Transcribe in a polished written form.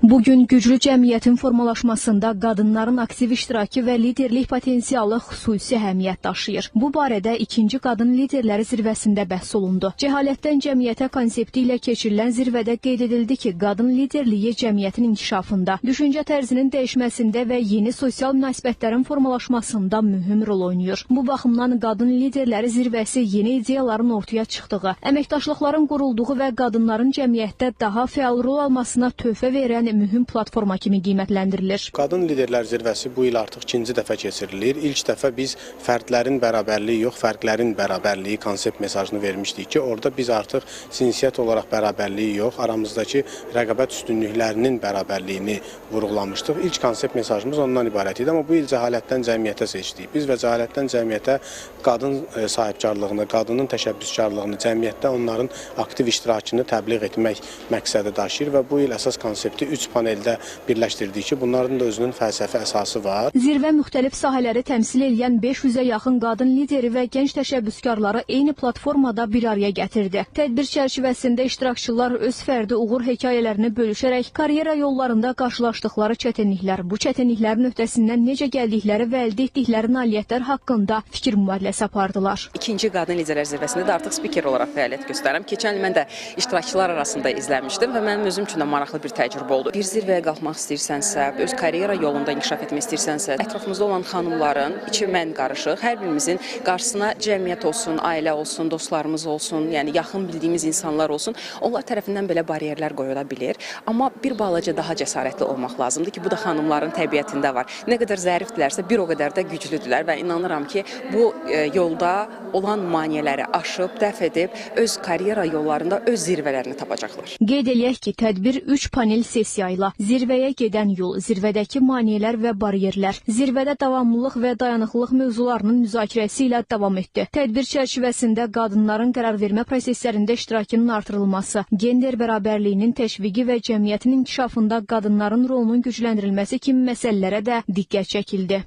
Bugün güclü cəmiyyətin formalaşmasında qadınların aktiv iştirakı və liderlik potensialı xüsusi əhəmiyyət daşıyır. Bu barədə ikinci Qadın Liderləri Zirvəsində bəhs olundu. Cəhalətdən cəmiyyətə konsepti ilə keçirilən zirvədə qeyd edildi ki, qadın liderliyi cəmiyyətin inkişafında, düşüncə tərzinin dəyişməsində və yeni sosial münasibətlərin formalaşmasında mühüm rol oynayır. Bu baxımdan Qadın Liderləri Zirvəsi yeni ideyaların ortaya çıxdığı, əməkdaşlıqların qurulduğu və qadınların cəmiyyətdə daha fəal rol almasına töhfə verən mühüm platforma kimi qiymətləndirilir. Qadın Liderlər Zirvəsi bu il artıq ikinci dəfə keçirilir. İlk dəfə biz fərdlərin bərabərliyi yox, fərqlərin bərabərliyi konsept mesajını vermişdik ki, orada biz artıq cinsiyyət olaraq bərabərliyi yox, aramızdakı rəqabət üstünlüklərinin bərabərliyini vurğulamışdıq. İlk konsept mesajımız ondan ibarət idi, amma bu il cəhalətdən cəmiyyətə seçdik. Biz və cəhalətdən cəmiyyətə qadın sahibkarlığını, qadının təşəbbüskarlığını, cəmiyyətdə onların aktiv iştirakını təbliğ etmək məqsədi daşıyır və bu il əsas konsepti 3 paneldə birləşdirdik ki, bunların da özünün fəlsəfi əsası var. Zirvə müxtəlif sahələri təmsil edən 500-ə yaxın qadın lideri və gənc təşəbbüskarları eyni platformada bir araya gətirdi. Tədbir çərçivəsində iştirakçılar öz fərdi uğur hekayələrini bölüşərək karyera yollarında qarşılaşdıqları çətinliklər, bu çətinliklərin öhdəsindən necə gəldikləri və əldə etdikləri nailiyyətlər haqqında fikir mübadiləsi apardılar. İkinci Qadın Liderlər Zirvəsində də artıq spiker olaraq fəaliyyət göstərirəm. Keçən il mən də iştirakçılar arasında izləmişdim və mənim özüm üçün də maraqlı bir təcrübə oldu. Bir zirvəyə qalxmaq istəyirsənsə, öz karyera yolunda inkişaf etmək istəyirsənsə, ətrafımızda olan xanımların, içi mən qarışıq, hər birimizin qarşısına cəmiyyət olsun, ailə olsun, dostlarımız olsun, yəni yaxın bildiyimiz insanlar olsun, onlar tərəfindən belə bariyerlər qoyula bilir. Amma bir balaca daha cəsarətli olmaq lazımdır ki, bu da xanımların təbiətində var. Nə qədər zərifdirlərsə, bir o qədər də güclüdürlər və inanıram ki, bu yolda olan maneələri aşıb, dəf edib, öz karyera yollarında öz zirvələrini tapacaqlar. Qeyd eləyək ki, tədbir 3 panel sessiya ilə zirvəyə gedən yol, zirvədəki maneələr və bariyerlər, zirvədə davamlılıq və dayanıqlılıq mövzularının müzakirəsi ilə davam etdi. Tədbir çərçivəsində qadınların qərar vermə proseslərində iştirakının artırılması, gender bərabərliyinin təşviqi və cəmiyyətin inkişafında qadınların rolunun gücləndirilməsi kimi məsələlərə də diqqət çəkildi.